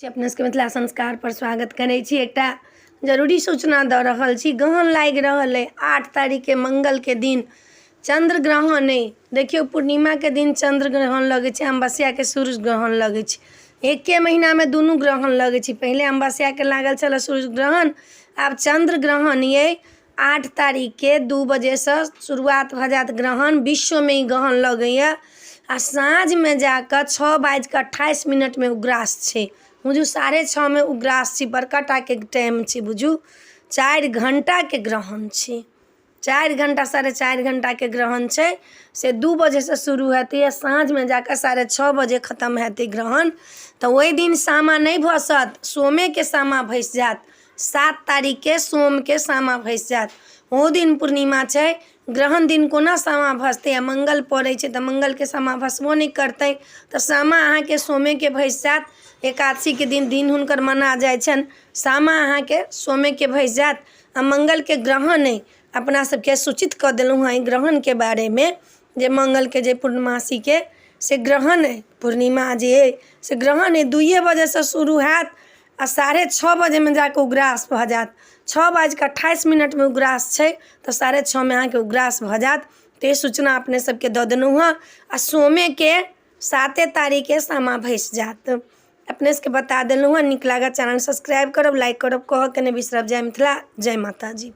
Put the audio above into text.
अपने सबके मिथिला संस्कारपर स्वागत करै छी। एकटा जरूरी सूचना दऽ रहल छी। ग्रहण लागि रहल अइ 8 तारीखके मङ्गलके दिन चन्द्र ग्रहण अइ। देखियौ, पूर्णिमाके दिन चन्द्र ग्रहण लगै छै, अमावस्याके सूर्य ग्रहण लगै छै। एके महीनामे दुनू ग्रहण लगै छै। पहिले अमावस्याके लागल छलए सूर्य ग्रहण, आब चन्द्र ग्रहण अइ। 8 तारीखके 2 बजेसँ शुरुआत भऽ जायत ग्रहण। विश्वमे ई ग्रहण लगैए आ साँझमे जा कऽ छओ बाजि कऽ 28 मिनटमे उग्रास छै। बुझू 6:30मे उग्रास छै। बड़का टाके टाइम छै। बुझू 4 घण्टाके ग्रहण छै। 4 घण्टा, 4.5 घण्टाके ग्रहण छै। से 2 बजेसँ शुरू हेतै आ साँझमे जा कऽ 6:30 बजे खतम हेतै ग्रहण। तऽ ओहि दिन सामा नहि भसत, सोमेके सामा भसि जायत। 7 तारीखके सोमके सामा भसि जायत। ओहो दिन पूर्णिमा छै। ग्रहण दिन कोना सामा भसतै? आ मङ्गल पड़ै छै तऽ मङ्गलके सामा भसबो नहि करतै। तऽ सामा अहाँके सोमेके भसि जायत। एकादशीके दिन दिन हुनकर मना जाइ छनि। सामा अहाँके सोमेके भसि जायत आ मङ्गलके ग्रहण अइ। अपना सबके सूचित कऽ देलहुँ हँ एहि ग्रहणके बारेमे, जे मङ्गलके जे पूर्णमासीके से ग्रहण अइ, पूर्णिमा जे अइ से ग्रहण अइ। 2 बजेसँ शुरू हैत आ 6:30 बजेमे जाकऽ उग्रास भऽ जायत। छओ बाजि कऽ 28 मिनटमे उग्रास छै, तऽ 6:30मे अहाँके उग्रास भऽ जायत। तऽ ई सूचना अपने सबके दऽ देलहुँ हँ। आ सोमेके 7 तारीखके सामा भसि जायत। अपने सबके बता देलहुँ हँ। नीक लागत, चैनल सब्सक्राइब करब, लाइक करब, कहऽके नहि बिसरब। जय मिथिला, जय माताजी।